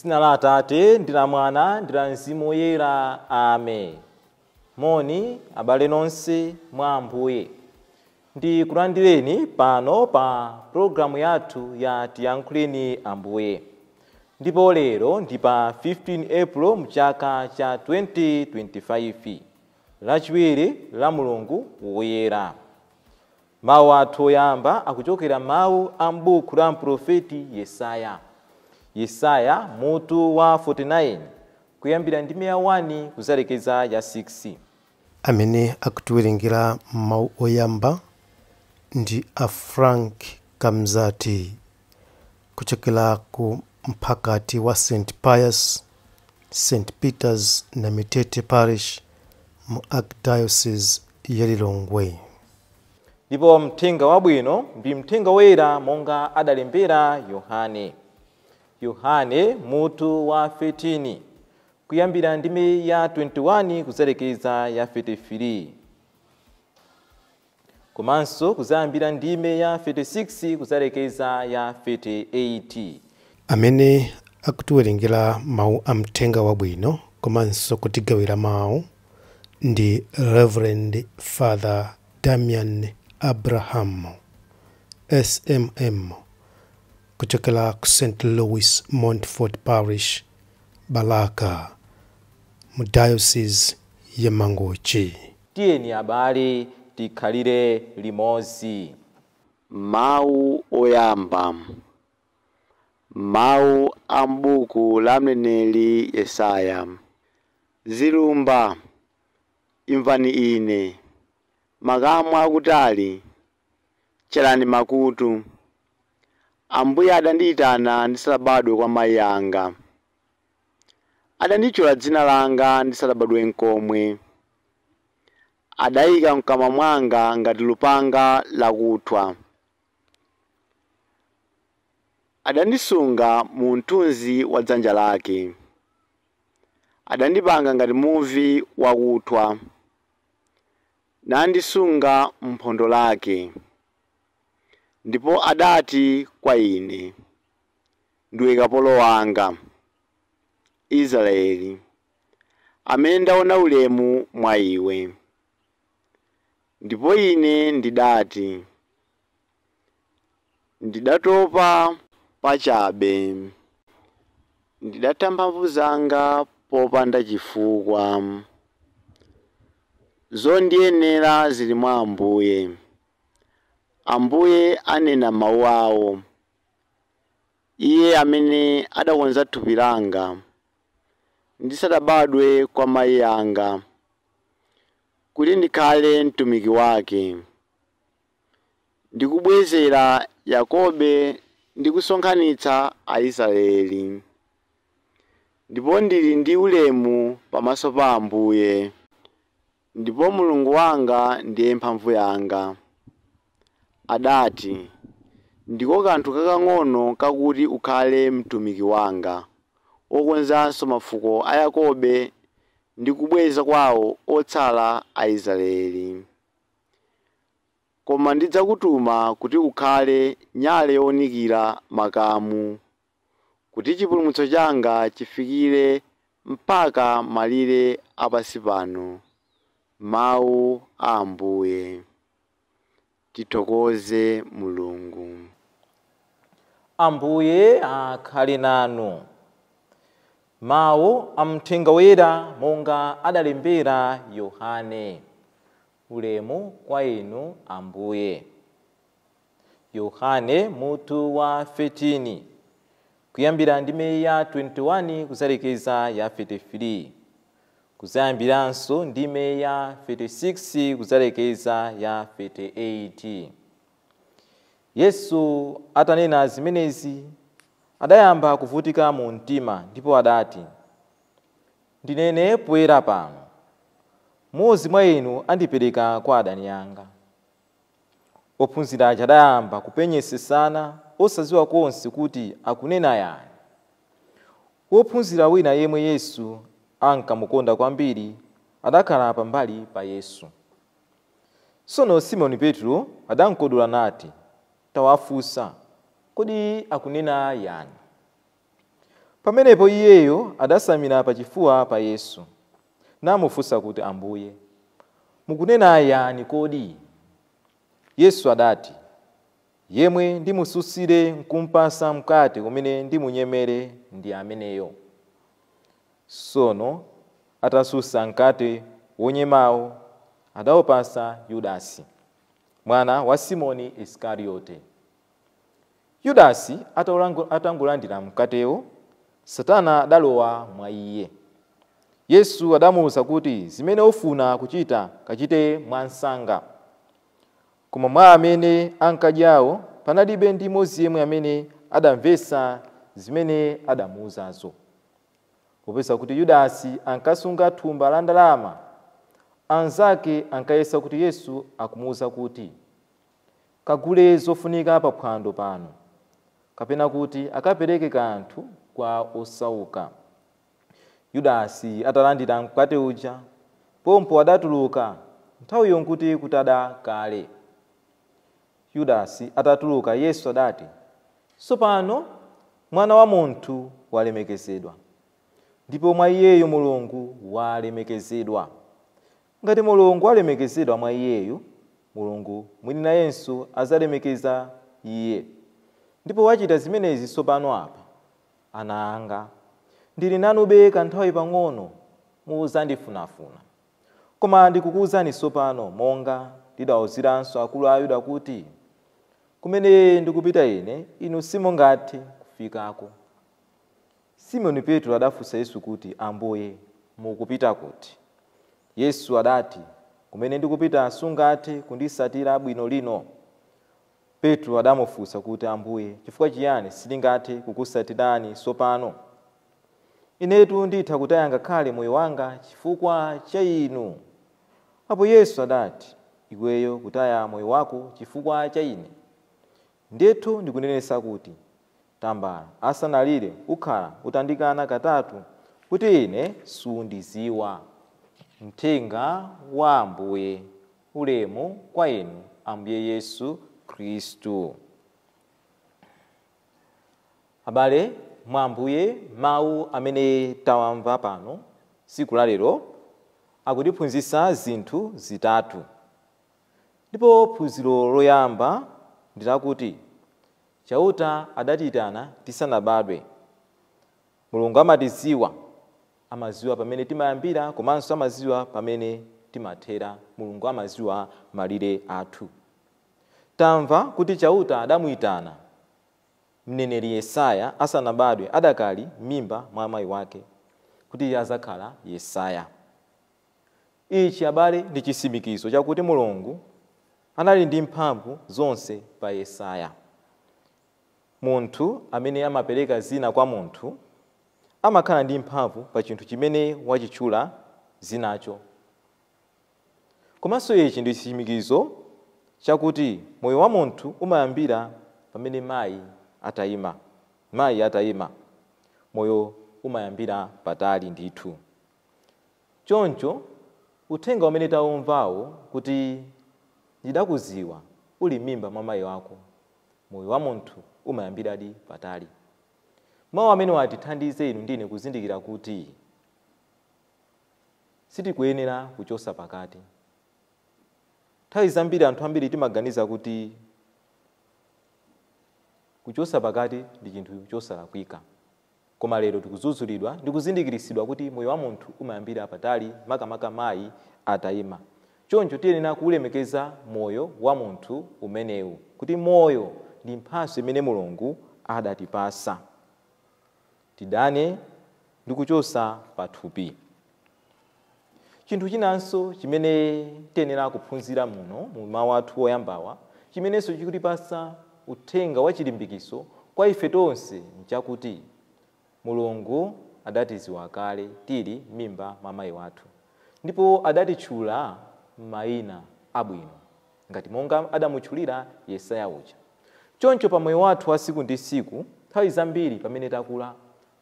Dzina la Atate ndi la Mwana ndi la Mzimu Woyera. Amen. Moni abale nonse mwa Ambuye, ndikulandireni pano pa pologalamu yathu ya Tiyankhuleni Ambuye. Ndipo lero ndi pa 15 April mchaka cha 2025, lachiwiri la Mulungu Woyera. Mawu athu oyamba akuchokera mawu a m'buku la mprofeti Yesaya. Yesaya mutu wa 49 kuyambira ndime ya 1 kuzalekeza ya 6. Amene akutiwerengera mawu oyamba ndi a Frank Kamzati kuchokera ku mphakati wa St Pius, St Peters na Mitete Parish mu Archdiocese ya Lilongwe. Ndipo mthenga wabwino ndi mthenga woyera monga adalembera Yohane. Yohane mutu wa 13 kuyambira ndime ya 21 kuzalekeza ya 33, komanso kuzayambira ndime ya 36 kuzalekeza ya 38. Amene akutiwerengera mawu a mthenga wabwino komanso kutigawira mawu ndi Reverend Father Damian Abraham SMM kuchokera ku St Louis Montfort Parish, Balaka, mu Diocese ya Mangochi. Tiyeni abale tikhalire limodzi. Mawu oyamba. Mawu a m'buku la mneneri Yesaya. Zilumba, imvani ine, makamu akutali, tcherani makutu. Ambuye adandiyitana ndisadabadwe kwa mayi anga, adanditchula dzina langa ndisadabadwe nkomwe. Adayika mkamwa mwanga ngati lupanga lakuthwa, adandisunga mu mthunzi wa dzanja lake, adandipanga ngati muvi wakuthwa, nandisunga m'phondo lake. Ndipo adati kwa ine, ndiwe kapolo wanga Israeli, amene ndaona ulemu mwa iwe. Ndipo ine ndidati, ndidatopa pachabe, ndidatha mphamvu zanga popanda chifukwa. Zondiyenera zili mwa Ambuye. Ambuye anena mawu awo, Iye amene adakonza thupi langa ndisadabadwe kwa mayi anga, kuti ndikhale mtumiki wake. Ndikubwezera Yakobe ndi kusonkhanitsa Aisraeli. Ndipo ndili ndi ulemu pamaso pa Ambuye, ndipo Mulungu wanga ndiye mphamvu yanga. Adati, ndiko kanthu kakang'ono kakuti ukhale mtumiki wanga, wokonzanso mafuko a Yakobe ndi kubweza kwawo otsala a Israeli. Koma ndidzakutuma kuti ukhale nyale yowunikira makamu, kuti chipulumutso changa chifikire mpaka malire a pansi pano. Mawu a Ambuye. Tithokoze Mulungu. Ambuye akhale nanu. Mawu a mthenga woyera monga adalembera Yohane. Ulemu kwa inu Ambuye. Yohane mutu wa 13 kuyambira ndime ya 21 kuzalekeza ya 33, kuzayambiranso ndime ya 36 kuzalekeza ya 38. Yesu atanena zimenezi adayamba kuvutika mu mtima, ndipo adati, ndinene poyera pano, mmodzi mwa inu andipereka kwa adani anga. Ophunzira aja adayamba kupenyesesana, osadziwa konse kuti akunena yani. Wophunzira wina yemwe Yesu ankamukonda kwambiri adakhala pambali pa Yesu. Tsono Simoni Petro adamkodola nati, tawafunsa, kodi akunena yani? Pamenepo iyeyo adasamira pachifuwa pa Yesu namufunsa kuti, Ambuye, mukunena yani kodi? Yesu adati, yemwe ndimususire nkumpasa mkate umene ndimunyemere ndi ameneyo. Sono atasusa mkate wonyemawo adawupasa Yudasi, mwana wa Simoni Isikariyote. Yudasi atangolandira mkatewo, Satana adalowa mwa iye. Yesu adamuwuza kuti, zimene ufuna kuchita kachite mwansanga. Koma mwa amene ankadyawo panalibe ndi mmodzi yemwe amene adamvetsa zimene adamuwuzazo. Popeza kuti Yudasi ankasunga thumba la ndalama, anzake ankayesa kuti Yesu akumuwuza kuti, kagule zofunika paphwando pano, kapena kuti akapereke kanthu kwa osauka. Yudasi atalandira mkate uja, pompo adatuluka, nthawiyo nkuti kutada kale. Yudasi atatuluka, Yesu adati, tsopano mwana wa munthu walemekezedwa, ndipo mwa iyeyo Mulungu walemekezedwa. Ngati Mulungu alemekezedwa mwa iyeyo, Mulungu mwini nayenso adzalemekeza iye. Ndipo wachita zimenezi tsopano apa. Ana anga, ndili nanube kanthawi pang'ono, muzandifunafuna. Koma ndikukuwuzani tsopano, monga ndidawuziranso akulu a Ayuda kuti, kumene ndikupita ine, inu simungathe kufikako. Simoni Petro adafunsa Yesu kuti, Ambuye, mukupita kuti? Yesu adati, kumene ndikupita sungathe kundisatira bwino lino. Petro adamufunsa kuti, Ambuye, chifukwa chiyani sindingathe kukusatirani tsopano? Inetu nditha kutaya ngakhale moyo wanga chifukwa cha inu. Apo Yesu adati, iweyo kutaya moyo wako chifukwa cha ine? Ndithu ndikunenetsa kuti, tambala asanalire ukhala utandikana katatu kuti ine sundiziwa. Mthenga wa Ambuye. Ulemu kwa inu, Ambuye Yesu Khristu. Abale mwa Ambuye, mawu amene tawamva pano tsiku la lero akutiphunzitsa zinthu zitatu. Ndipo phunziro loyamba ndi lakuti Chauta adatiyitana tisanabadwe. Mulungu amatidziwa, amadziwa pamene timayambira komanso amadziwa pamene timathera. Mulungu amadziwa malire athu. Tamva kuti Chauta adamuyitana mneneri Yesaya asanabadwe, adakali m'mimba mwa amayi wake, kuti iye azakhala Yesaya. Ichi, abale, ndi chitsimikizo chakuti Mulungu anali ndi mphamvu zonse pa Yesaya. Munthu amene amapereka zina kwa munthu amakhala ndi mphamvu pa chinthu chimene wachitchula zinacho. Komanso ichi ndi chitsimikizo chakuti moyo wa munthu umayambira pamene mayi atayima. Mayi atayima, moyo umayambira patali ndithu. Choncho uthenga umene taumvawo kuti ndidakuziwa uli m'mimba mwa mayi wako, moyo wa munthu umayambiradi patali. Mawu amene watithandize inu ndine kuzindikira kuti sitikuyenera kuchosa pakati. Nthawi zambiri anthu ambiri timaganiza kuti kuchosa pakati ndi chinthu chosalakwika, koma lero tikudzudzulidwa ndi kuzindikiritsidwa kuti moyo wa munthu umayambira patali, makamaka mayi atayima. Choncho tiyenera kuwulemekeza moyo wa munthu umenewu, kuti moyo ndi mphatso imene Mulungu adatipasa. Tidane ndi kuchosa pathupi. Chinthu chinanso chimene tiyenera kuphunzira muno mu mawu athu oyambawa, chimenenso chikutipasa uthenga wa chilimbikiso kwa ife tonse, nchakuti Mulungu adatiziwa kale tili m'mimba mwa mayi wathu, ndipo adatitchula mayina abwino ngati monga adamutchulira Yesaya uja. Choncho pa moyo wathu wa siku ndi siku, nthawi zambiri pamene takula,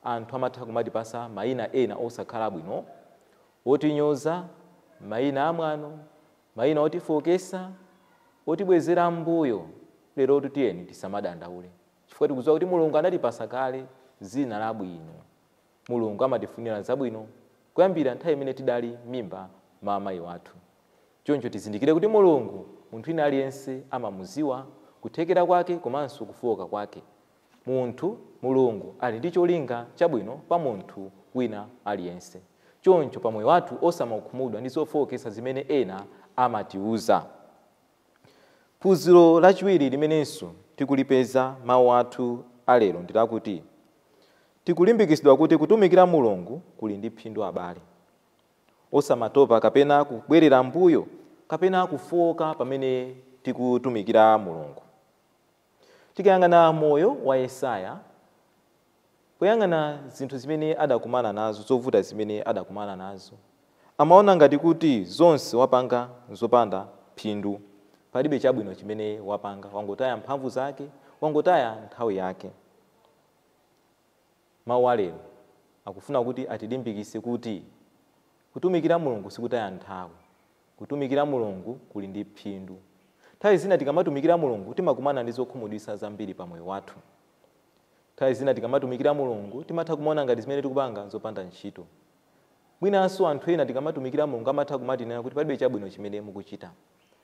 anthu amatha kumatipasa mayina ena osakhala abwino, otinyoza, mayina amwano, mayina otifokesa, otibwezera mbuyo. Lero tiyeni tisamadandaule, chifukwa tikudziwa kuti Mulungu anatipasa kale zina labwino. Mulungu amatifunira zabwino kuyambira nthawi imene tidali mimba mwa amayi wathu. Choncho tizindikire kuti Mulungu munthu wina aliyense amamuziwa kuthekera kwake komanso kufowoka kwake. Munthu Mulungu ali ndi cholinga chabwino pa munthu wina aliyense. Choncho pamoyo wathu osamakhumudwa ndi zofowokesa zimene ena amatiuza. Phunziro lachiwiri limenenso tikulipeza mawu athu alero ndi lakuti tikulimbikitsidwa kuti kutumikira Mulungu kuli ndi phindu abale. Osamatopa kapena kubwerera mbuyo kapena kufowoka pamene tikutumikira Mulungu. Tikayang'ana moyo wa Yesaya, kuyang'ana zinthu zimene adakumana nazo, zovuta zimene adakumana nazo, amaona ngati kuti zonse wapanga zopanda phindu, palibe chabwino chimene wapanga, wangotaya mphamvu zake, wangotaya nthawi yake. Mawu alero akufuna kuti atilimbikitse kuti kutumikira Mulungu sikutaya nthawi, kutumikira Mulungu kuli ndi phindu. Nthawi zina tikamatumikira Mulungu timakumana ndi zokhumudwitsa zambiri pa moyo wathu. Nthawi zina tikamatumikira Mulungu timatha kumaona ngati zimene tikupanga zopanda ntchito. Mwinanso anthu ena tikamatumikira Mulungu amatha kumatinena kuti palibe chabwino chimene mukuchita.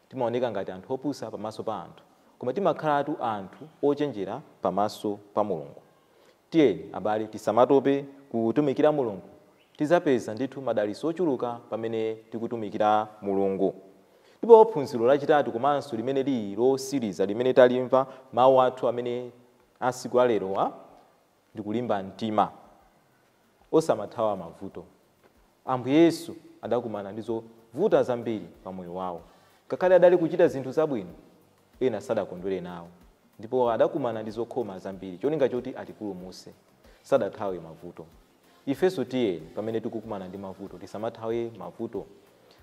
Timaoneka ngati anthu opusa pamaso pa anthu, koma timakhalatu anthu ochenjera pamaso pa Mulungu. Tiyeni abale tisamatope kutumikira Mulungu, tizapeza ndithu madalitso ochuluka pamene tikutumikira Mulungu. Ndipo phunziro lachitatu komanso limene lili losiriza limene talimva mawu athu amene asiku alerowa ndi kulimba mtima, osamathawa mavuto. Ambuye Yesu adakumana ndi zovuta zambiri pa moyo wawo. Ngakhale adali kuchita zinthu zabwino, ena sadakondwere nawo, ndipo adakumana ndi zokhoma zambiri cholinga choti atipulumutse. Sadathawe mavuto. Ifenso tiyeni pamene tikukumana ndi mavuto tisamathawe mavuto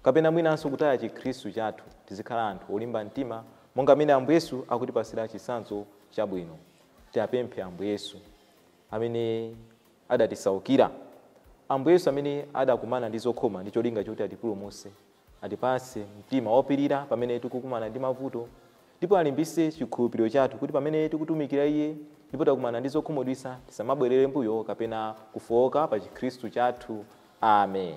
kapena mwinanso kutaya chikhristu chathu. Tizikhala anthu olimba mtima monga amene Ambuye Yesu akutipasira chitsanzo chabwino. Tiapemphe Ambuye Yesu amene adatisaukira, Ambuye Yesu amene adakumana ndi zokhoma ndi cholinga choti atipulumutse, atipase mtima wopirira pamene tikukumana ndi mavuto, ndipo alimbise chikhulupiriro chathu kuti pamene tikutumikira Iye ndipo takumana ndi zokhumudwitsa tisamabwerere mbuyo kapena kufowoka pa chikhristu chathu. Amen.